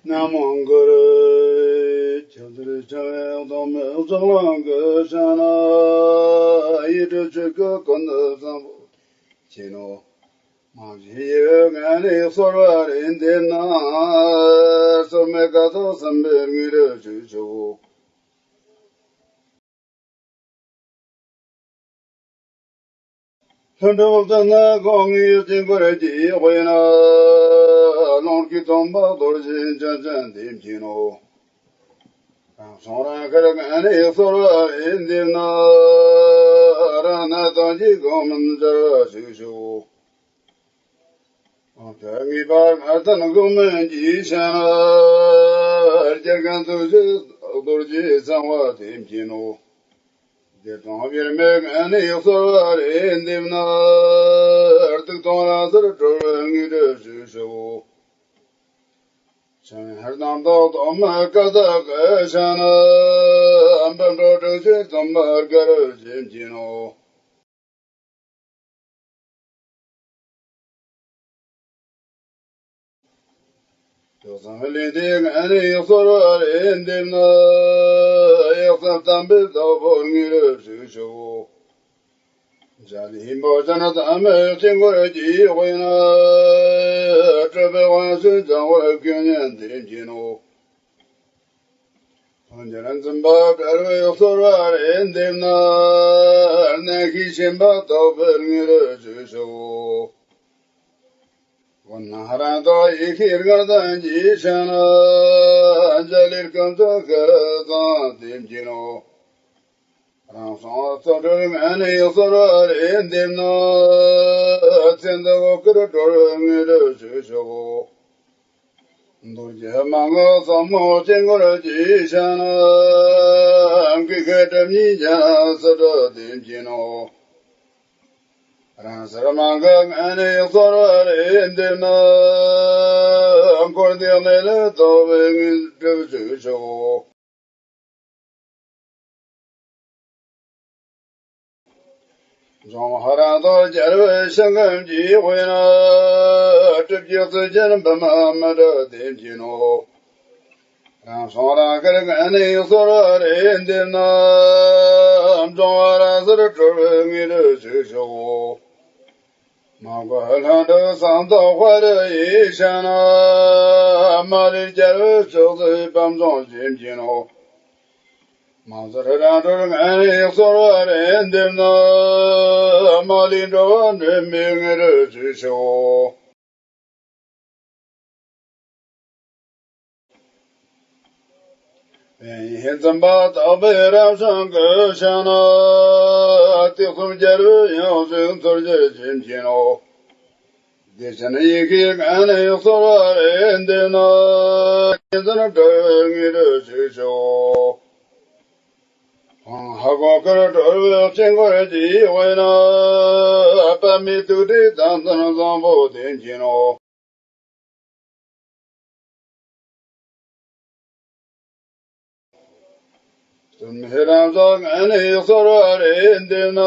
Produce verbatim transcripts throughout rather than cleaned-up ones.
ན་མོ་གུ་རུ། ཁྱབ་བརྡལ་འཆང་བའི་གདོང་མའི་ལྕགས་ལམ་གྱི་ཞིང་ན། ཡིད་སྤྲུལ་ཆོས་སྐུ་ཀུན་ཏུ་བཟང་པོ་མཁྱེན་ནོ། མ་བྱས་ཡི་ངན་ནི་གསོལ་བ་རེ་འདེབས་ན། སོར་མོས་ཀ་དག་གསུམ་པའི་ངོས་སུ་བཞུགས་ཤོག། ལྷུན་གྲུབ་ཏུ་ནི་དགོངས་ངེས་དཀྱིལ་འཁོར་གྱི་དབུས་ན། ལོངས་སྐུའི་སྟོན་པ་རྡོ་རྗེ་འཆང་ཆེན་དེ་མཁྱེན་ནོ། རང་བྱུང་རང་དགར་ངན་ནི་གསོལ་བ་རེ་འདེབས་ན། རང་སྣང་སྟོང་གི་གོང་མིན་སྦྱོར་བར་བཞུགས་ཤོག། དེ་ངེས་པར་ངར་ལྡན་གོང་མིན་གྱི་ཞིང་ན། རྒྱལ་མགོན་ཐུགས་རྗེ་རྡོ་རྗེ་འཆང་བ་དེ་མཁྱེན་ནོ། བདེ་སྟོང་དབྱེར་མེད་ངན་ནི་གསོལ་བ་རེ་འདེབས་ན། སྡིག་སྟོང་རང་སར་གྲོལ་བའི་ངོས་སུ་བཞུགས་ཤོག། ཆེན་པོ་རྣམ་དག་གདོད་མའི་ཀ་དག་གི་ཞིང་ན། བཻ་ཌཱུརྱ་སྟོན་པ་དཀར་པོ་དེ་མཁྱེན་ནོ། དུག་གསུམ་ལས་འདས་ངན་ནི་གསོལ་བ་རེ་འདེབས་ན། གཡོ་བསམ་བརྟན་པོས་དྭགས་པོའི་ངོས་སུ་བཞུགས་ཤོག། འཇའ་ལུས་འབུམ་ཕྲག་བརྟན་མའི་དཀྱིལ་འཁོར་གྱི་དབུས་ན། སྤྲུལ་པའི་དབང་ཕྱུག་འཇམ་དཔལ་དགེ་བསྙེན་དེ་མཁྱེན་ནོ། ཕོ་ཉར་འཛིན་པ་དཀར་པོས་གསོལ་བ་རེ་འདེབས་ན། རྣམ་ཤེས་ཆེན་པོ་དྭགས་པོའི་ངོས་སུ་བཞུགས་ཤོག། ཀུན་སྣང་རང་རྟོགས་ཡེ་ཤེས་ལྔ་ལྡན་གྱི་ཞིང་ན། འཇའ་ལུས་དཀོན་མཆོག་ཤར་རྫོགས་དེ་མཁྱེན་ནོ། རང་བྱུང་རྩོལ་སྒྲུབ་ངན་ནི་གསོལ་བ་རེ་འདེབས་ན། མཚན་རྟོག་འོད་དཀར་གྲོལ་བའི་ངོས་སུ་བཞུགས་ཤོག། རྡོ་རྗེ་མ་འགགས་ཟབ་མོ་དཀྱིལ་འཁོར་གྱི་ཞིང་ན། སྐུ་མཁར་སྒྲིབ་གཉིས་རྒྱ་མཚོའི་སྒྲ་དེ་མཁྱེན་ནོ། རང་སར་མ་འགགས་ངན་ནི་གསོལ་བ་རེ་འདེབས་ན། འཁོར་འདས་གནས་ལུགས་རྟོགས་པའི་དངོས་གྲུབ་ཐོབ་ཤོག། འབྱུང་བ་རང་རྟོགས་རྒྱལ་བའི་ཞིང་ཁམས་ཀྱི་དབུས་ན། སྒྲིབ་བཞི་རྩོད་སྤྱོད་འབུམ་མི་འདྲ་དེ་མཁྱེན་ནོ། རང་བྱུང་རང་དགར་ངན་ནི་གསོལ་བ་རེ་འདེབས་ན། འབྱུང་བ་རང་སར་གྲོལ་བའི་དངོས་གྲུབ་ཐོབ་ཤོག། མ་བསྐོར་ལྷུན་གྲུབ་གསང་བདག་དཔའ་རིས་ཡི་ཞིང་ན། མ་ལུས་རྒྱལ་བའི་མཆོག་སྲེད་བམ་ཅུང་དེ་མཁྱེན་ནོ། མ་བཙིར་རང་གྲོལ་ངན་ནི་གསོལ་བ་རེ་འདེབས་ན། མ་ལུས་འགྲོ་བ་འདྲེན་པའི་དངོས་གྲུབ་ཐོབ་ཤོག། ཡིད་འཛིན་པ་དག་པའི་རང་བྱུང་གི་ཞིང་ན། དུས་གསུམ་རྒྱལ་བའི་ཡང་ཞིང་མཚོ་རྒྱལ་དེ་མཁྱེན་ནོ། བདེ་ཆེན་ཡེ་ཤེས་ངན་ནི་གསོལ་བ་རེ་འདེབས་ན། ཉིན་མཚན་དགྲ་བོའི་དངོས་གྲུབ་ཐོབ་ཤོག། ཧཱུྃ་ཧ་གོ་དཀར་གྲོལ་བའི་དཀྱིལ་འཁོར་གྱི་དབུས་ན། པདྨའི་ཐུགས་ཀྲི་དམ་ཚོན་བཟང་པོ་དེ་མཁྱེན་ནོ། སུམ་མེ་རང་སར་ངན་ནི་གསོལ་བ་རེ་འདེབས་ན།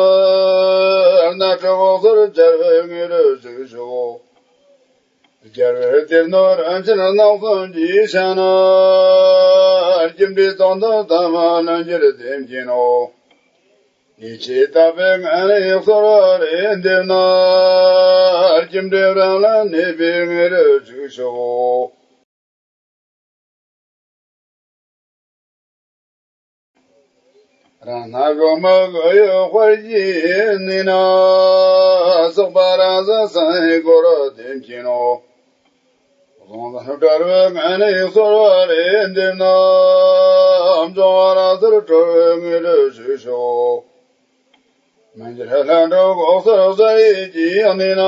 སྣ་ཁྲག་འོད་ཟེར་འཆར་བའི་དངོས་གྲུབ་ཐོབ་ཤོག། རྒྱལ་བའི་སྡེ་སྣོད་རིན་ཆེན་སྣ་གསུམ་གྱི་ཞིང་ན། སྒྱུ་འཕྲུལ་དོན་དམ་ཐ་མ་ལྷུན་གྱིས་དེ་མཁྱེན་ནོ། ཡིད་ཆེས་དག་པའི་ངན་ནི་གསོལ་བ་རེ་འདེབས་ན། སྒྱུ་འཕྲུལ་རང་ལ་གནས་པའི་དངོས་གྲུབ་ཐོབ་ཤོག། རང་སྣང་གོང་མའི་གཡོ་དཔལ་གྱི་གནས་ན། སོགས་པ་རང་སར་སངས་རྒྱས་འཁོར་དེ་མཁྱེན་ནོ། གཟུང་འཛིན་བྲལ་བའི་ངན་ནི་གསོལ་བ་རེ་འདེབས་ན། འབྱུང་བ་རང་སར་གྲོལ་བའི་དངོས་གྲུབ་ཐོབ་ཤོག། མི་འགྱུར་ལྷུན་གྲུབ་འོད་ཟེར་གསལ་བའི་གནས་ན།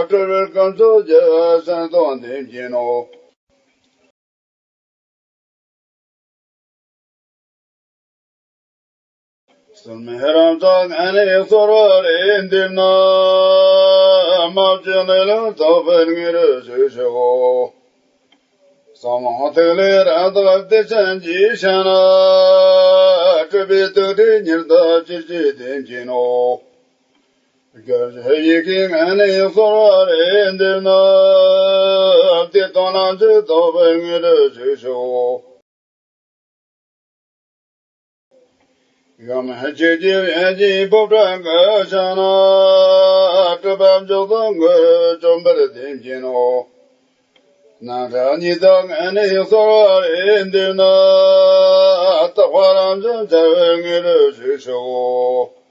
སྤྲུལ་པའི་དཀོན་མཆོག་རྒྱལ་བའི་སེམས་སྟོང་དེ་མཁྱེན་ནོ། སུམ་མེ་རང་སར་ངན་ནི་གསོལ་བ་རེ་འདེབས་ན། མ་བཅོས་གནས་ལུགས་རྟོགས་པའི་དངོས་གྲུབ་ཐོབ་ཤོག། ཟབ་མོ་ཐིག་ལེ་རང་རྟོགས་བདེ་ཆེན་གྱི་ཞིང་ན། སྤྲུལ་པའི་ཐུགས་ཀྲི་ཉི་ཟླ་ཅིར་ཅིར་དེ་མཁྱེན་ནོ། དགའ་བཞིན་ཡི་གེ་ངན་ནས་གསོལ་བ་རེ་འདེབས་ན། བདེ་སྟོང་ལམ་གྱི་རྟོགས་པའི་དངོས་གྲུབ་ཞིག་ཤོག། ཡང་ན་ཆོས་ཀྱི་དབྱིངས་ཀྱི་སྤོབས་པ་འགག་བྱུང་ན། སྒྲིབ་པ་འཇོག་ཏུ་དངོས་གྲུབ་འབུལ་བདེན་བགྱིད་ནོ། རྣམ་གྲངས་གཉིས་དག་ངན་ནས་གསོལ་བ་རེ་འདེབས་ན། རྟག་པ་རང་བྱུང་འཆར་བའི་དངོས་གྲུབ་ཞིག་ཤོག།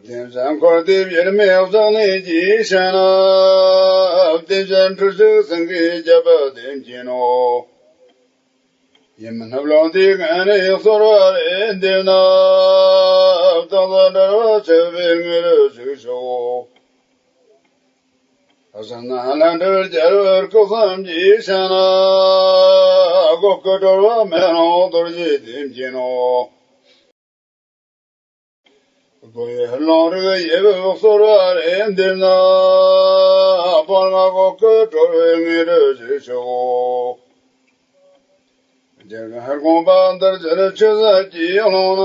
བདེན་བཞིན་འཁོར་འདས་དབྱེར་མེད་གསུམ་ནས་སྐྱེས་ཤིང་ན། བདེན་བཞིན་འཁྲུལ་ཞིག་སེང་གེའི་རྒྱལ་པོ་བདེན་བགྱིད་ནོ། ཡིད་མིན་བློ་འདས་ངན་ནས་གསོལ་བ་རེ་འདེབས་ན། སྟོང་ཉིད་འབྲེལ་བ་ཆོད་པའི་དངོས་གྲུབ་ཞིག་ཤོག། གཞན་ལྷ་འདྲེ་རྒྱལ་བུ་སྐུ་གསུམ་སྐྱེས་ཤིང་ན། སྒོ་ཀུན་གྲོལ་བ་མེ་ལོང་རྡོ་རྗེ་བདེན་བགྱིད་ནོ། སྒོ་ཡི་ལོང་རིགས་ཡེ་བོས་གསོལ་བ་རེ་འདེབས་ན། སྤང་བླང་སྒོ་ཀུན་གྲོལ་བའི་དངོས་གྲུབ་ཞིག་ཤོག། རྒྱལ་བའི་དགོངས་པ་འདིར་གྱུར་ཆོས་ཟབ་ཅིང་ལོངས་ན།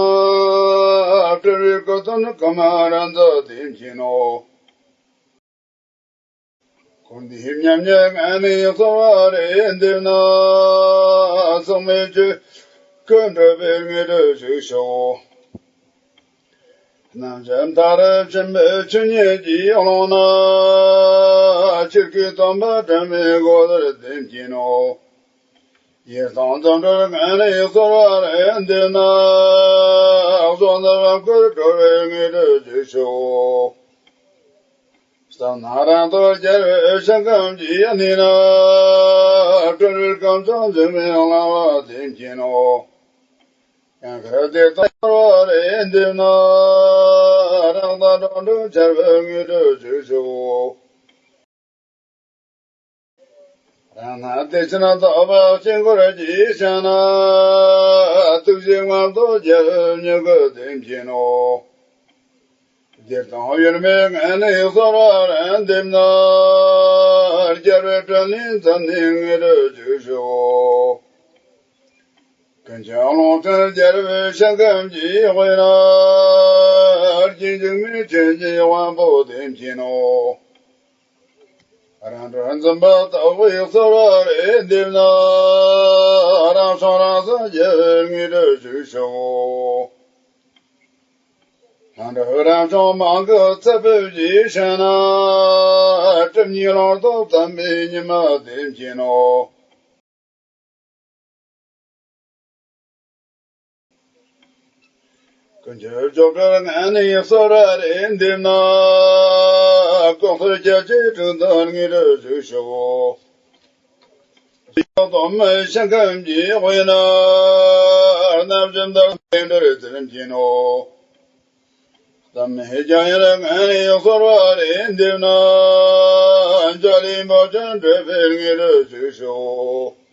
སྤྲུལ་པའི་སྐུ་སྟོན་ཀུ་མ་ར་ཛ་བདེན་བགྱིད་ནོ། འཁོར་འདས་མཉམ་ཉིད་ངན་ནས་གསོལ་བ་རེ་འདེབས་ན། སྲུང་མའི་ཆོས་སྐུ་འགྲུབ་པའི་དངོས་གྲུབ་ཞིག་ཤོག། རྣམ་དཔྱོད་མཐའ་རུ་ཕྱིན་པའི་ཆོས་ཉིད་ཀྱི་ཀློང་ན། ཆོས་སྐུའི་སྟོན་པ་དྲི་མེད་སྒོ་དེར་བདེན་བགྱིད་ནོ། ཡེ་སྟོང་འཛིན་གྲོལ་ངན་ནས་གསོལ་བ་རེ་འདེབས་ན། གཟུགས་འཛིན་བམ་སྐུར་གྲོལ་བའི་དངོས་གྲུབ་ཞིག་ཤོག། བསམ་ན་རང་རྟོགས་རྒྱལ་བའི་ཞིང་ཁམས་ཀྱི་གནས་ན། སྤྲུལ་པའི་སྐུ་མཚོན་འཛིན་མའི་གླིང་པ་བདེན་བགྱིད་ནོ། ཡང་ཁར་བདེ་སྟོང་གསོལ་བ་རེ་འདེབས་ན། རང་དང་འགྲོ་འགྲུལ་འཆར་བའི་དངོས་གྲུབ་ཞིག་ཤོག། རང་སྣང་བདེ་ཆེན་རྟོགས་པ་དཀྱིལ་འཁོར་གྱི་ཞིང་ན། ཐུགས་རྗེའི་མངོན་རྟོགས་རྒྱལ་བའི་མྱུ་གུ་བདེན་བགྱིད་ནོ། བདེ་སྟོང་དབྱེར་མེད་ངན་ནས་གསོལ་བ་རེ་འདེབས་ན། རྒྱལ་བའི་དྲིན་ལན་མཚོན་ནས་དངོས་གྲུབ་ཞིག་ཤོག། ཀུན་མཁྱེན་ཀློང་ཆེན་རྒྱལ་བའི་ཞིང་ཁམས་ཀྱི་དབུས་ན། རྒྱུན་འཇིགས་མེད་ཆོས་ཀྱི་དབང་པོ་བདེན་བགྱིད་ནོ། རང་གྲོལ་འཛིན་པ་དག་པས་གསོལ་བ་རེ་འདེབས་ན། རང་བྱུང་རང་སངས་རྒྱས་པའི་དངོས་གྲུབ་ཞིག་ཤོག། ལྷ་འདྲེ་རབ་བྱུང་མང་གི་ཚེ་འཕོས་ཀྱི་ཞིང་ན། སྒྲིབ་གཉིས་ལོག་ལྟ་དམ་པའི་ཉི་མ་བདེན་བགྱིད་ནོ། ཀུན་ཁྱབ་སྐྱོབ་གྲོལ་ངན་ནས་གསོལ་བ་རེ་འདེབས་ན། སྐུ་གསུང་ཐུགས་ཀྱི་དྲུང་དུ་དངོས་གྲུབ་ཞིག་ཤོག། སྲིད་པ་སྟོང་མེད་ཞིང་ཁམས་ཀྱི་དབུས་ན། རྣམ་བཞི་འདུལ་བའི་དེ་འདྲར་བདེན་བགྱིད་ནོ། བསམ་མེད་རྒྱ་ཡན་ངན་ནས་གསོལ་བ་རེ་འདེབས་ན། འཇའ་ལུས་འབུམ་ཆེན་འགྲུབ་པའི་དངོས་གྲུབ་ཞིག་ཤོག།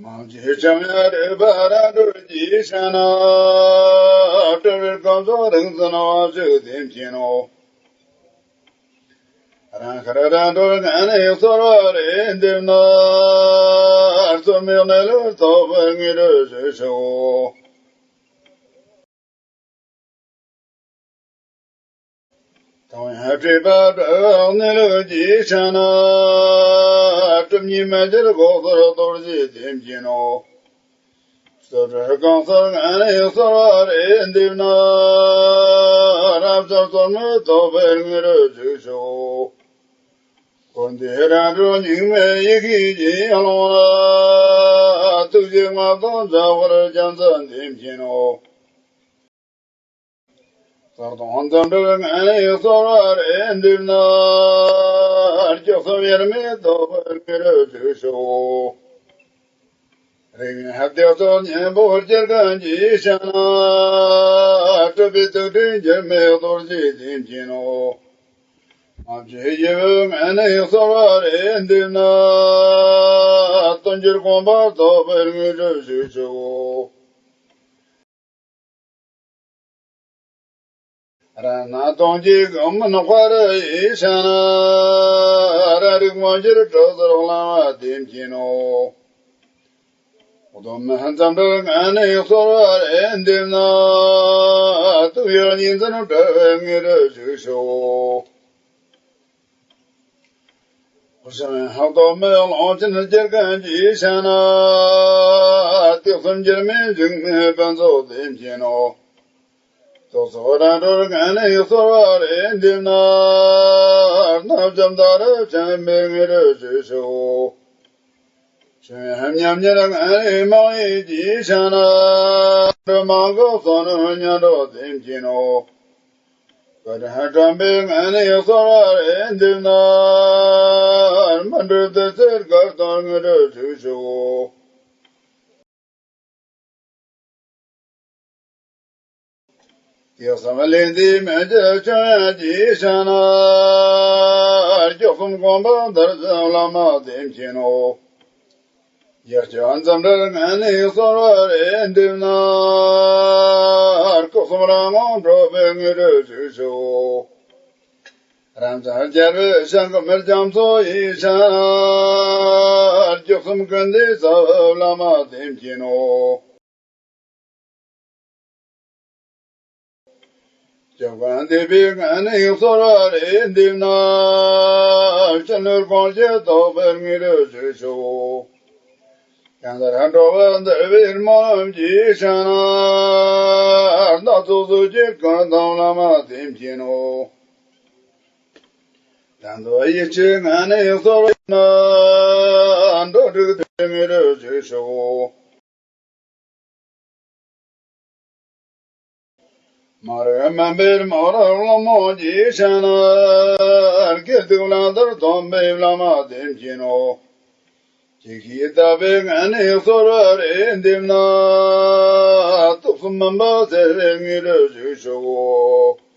མ་བཅོས་ཆོམ་ཡང་རིག་པ་རང་གྲོལ་གྱི་ཞིང་ན། སྤྲུལ་པའི་སྐུ་མཚོན་རིག་འཛིན་དབང་ཕྱུག་བདེན་བགྱིད་ནོ། རང་ཤར་རང་གྲོལ་ངན་ནས་གསོལ་བ་རེ་འདེབས་ན། རྩོལ་མེད་གནས་ལུགས་རྟོགས་པའི་དངོས་གྲུབ་ཞིག་ཤོག། དང་ཡང་སྤྲོས་པ་བྲལ་བའི་གནས་ལུགས་ཀྱི་ཞིང་ན། སྒྲིབ་གཉིས་མེད་ཕྱིར་འགོག་ཚུལ་རྡོ་རྗེ་བདེན་བགྱིད་ནོ། སྲིད་པའི་གང་ཟག་ངན་ནས་གསོལ་བ་རེ་འདེབས་ན། རབ་འབྱམས་རྩོལ་མེད་རྟོགས་པའི་དངོས་གྲུབ་ཞིག་ཤོག། འཁོར་འདས་རང་གྲོལ་གཉུག་མའི་ཡེ་ཤེས་ཀྱི་ཀློང་ན། ཐུགས་རྗེའི་མངའ་ཐང་འཇམ་དཔལ་རྒྱ་མཚོ་བདེན་བགྱིད་ནོ། རྩལ་སྟོང་འདུ་འབྲལ་ངན་ནས་གསོལ་བ་རེ་འདེབས་ན། སྐྱབས་སུ་དབྱེར་མེད་རྟོགས་པའི་དངོས་གྲུབ་ཞིག་ཤོག། རིག་པའི་བདེ་སྟོང་གཉེན་པོ་སྐྱེ་མཁན་གྱི་ཞིང་ན། སྤྲུལ་པའི་ཐུགས་སྤྲུལ་འགྱུར་མེད་རྡོ་རྗེ་བདེན་བགྱིད་ནོ། མ་བཅོས་ཡེ་བོ་ངན་ནས་གསོལ་བ་རེ་འདེབས་ན། སྟོང་གྱུར་དགོངས་པ་རྟོགས་པའི་དངོས་གྲུབ་ཞིག་ཤོག། རང་སྣང་སྟོང་གི་དགོངས་མུན་དཔའ་རུ་ཡི་ཞིང་ན། རང་རིག་མངོན་གྱུར་གྲོལ་ཚུལ་གླེང་བ་བདེན་བགྱིད་ནོ། ལྷག་ཏུ་མི་འཛམ་བུའི་ངང་ནས་གསོལ་བ་རེ་འདེབས་ན། སྟོབས་ཡག་ཉིན་མཚན་བྲལ་བའི་དངོས་གྲུབ་ཞིག་ཤོག། ལྷག་ཏུ་མི་གཡོ་ལོངས་སྤྱོད་སྐྱེ་མཁན་གྱི་ཤ་ན། སྟེགས་གསུམ་འགྱུར་མེད་འཇིགས་མེད་ཕུན་ཚོགས་བདེ་ཆེན་ནོ། ཏོག་ཙོག་རང་གྲོལ་ངང་ནས་གསོལ་བ་རེ་འདེབས་ན། རྣམ་འཇོམས་ད་རུ་ཆེན་པོའི་དངོས་གྲུབ་ཞིག་ཤོག། ཆོས་ཉམས་ཉེར་ངང་ནས་མང་བའི་ཀྱི་ཤ་ན། འགྲོ་མང་གི་བསོད་ནམས་མཉམ་གྲོགས་བདེ་ཆེན་ནོ། བཀའ་དྲིན་དྲན་པའི་ངང་ནས་གསོལ་བ་རེ་འདེབས་ན། སྨིན་གྲོལ་བདེ་ཚེ་དགའ་སྟོན་དངོས་གྲུབ་ཞིག་ཤོག། སྟེགས་གསུམ་གླིང་འདིའི་མི་རྒྱུད་ཆོས་ཉམས་ཀྱི་ཤ་ན། སྐྱོ་གསུམ་གོམ་པ་འདར་ཟིན་བླ་མ་བདེ་ཆེན་ནོ། ཡ་སྐྱོ་འཛུམ་འདྲ་ངང་ནས་གསོལ་བ་རེ་འདེབས་ན། སྐུ་གསུམ་རང་ངོ་འགྲོ་བའི་དངོས་གྲུབ་ཞིག་ཤོག། རབ་འབྱམས་རྒྱལ་བའི་ཞིང་ཁམས་རྒྱ་མཚོ་ཡི་ཤ་ན། སྐྱོ་གསུམ་ཀུན་འདུས་རྩ་བའི་བླ་མ་བདེ་ཆེན་ནོ། སྐྱབས་མགོན་བདེ་བའི་ངང་ནས་གསོལ་བ་རེ་འདེབས་ན། སྤྱི་བླུན་གོང་ཆེན་རྟོགས་པའི་དངོས་གྲུབ་ཞིག་ཤོག། ཡང་དག་འགྲོ་བ་འདུལ་བའི་སྨོན་ལམ་གྱི་ཤ་ན། སྣ་ཚོགས་གཟུགས་ཅན་ཀུན་ཐམས་བླ་མ་བདེ་ཆེན་ནོ། དོན་དུ་ཡིད་ཆེས་ངང་ནས་གསོལ་བ་ན། འགྲོ་དྲུག་དོན་དངོས་གྲུབ་ཞིག་ཤོག། མ་རིག་མུན་པའི་མ་རིག་རླུང་མོ་གྱི་ཤ་ན། དགེ་སྡིག་བླང་དོར་སྟོན་པའི་བླ་མ་བདེ་ཆེན་ནོ། ཅི་ཞིག་བདག་པོའི་ངང་ནས་གསོལ་བ་རེ་འདེབས་ན། སྟོབས་གསུམ་མུན་པ་སེལ་བའི་དངོས་གྲུབ་ཞིག་ཤོག།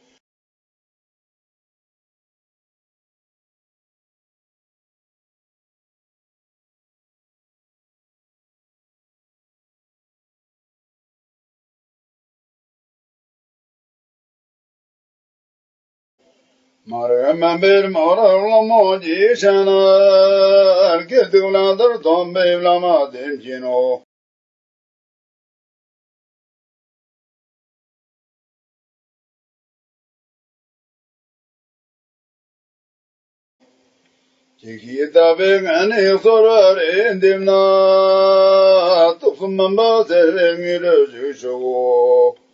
མ་རིག་མུན་པའི་མ་རིག་རླུང་མོ་གྱི་ཤ་ན། དགེ་སྡིག་བླང་དོར་སྟོན་པའི་བླ་མ་བདེ་ཆེན་ནོ། ཅི་ཞིག་བདག་པོའི་ངང་ནས་གསོལ་བ་རེ་འདེབས་ན། སྟོབས་གསུམ་མུན་པ་སེལ་བའི་དངོས་གྲུབ་ཞིག་ཤོག།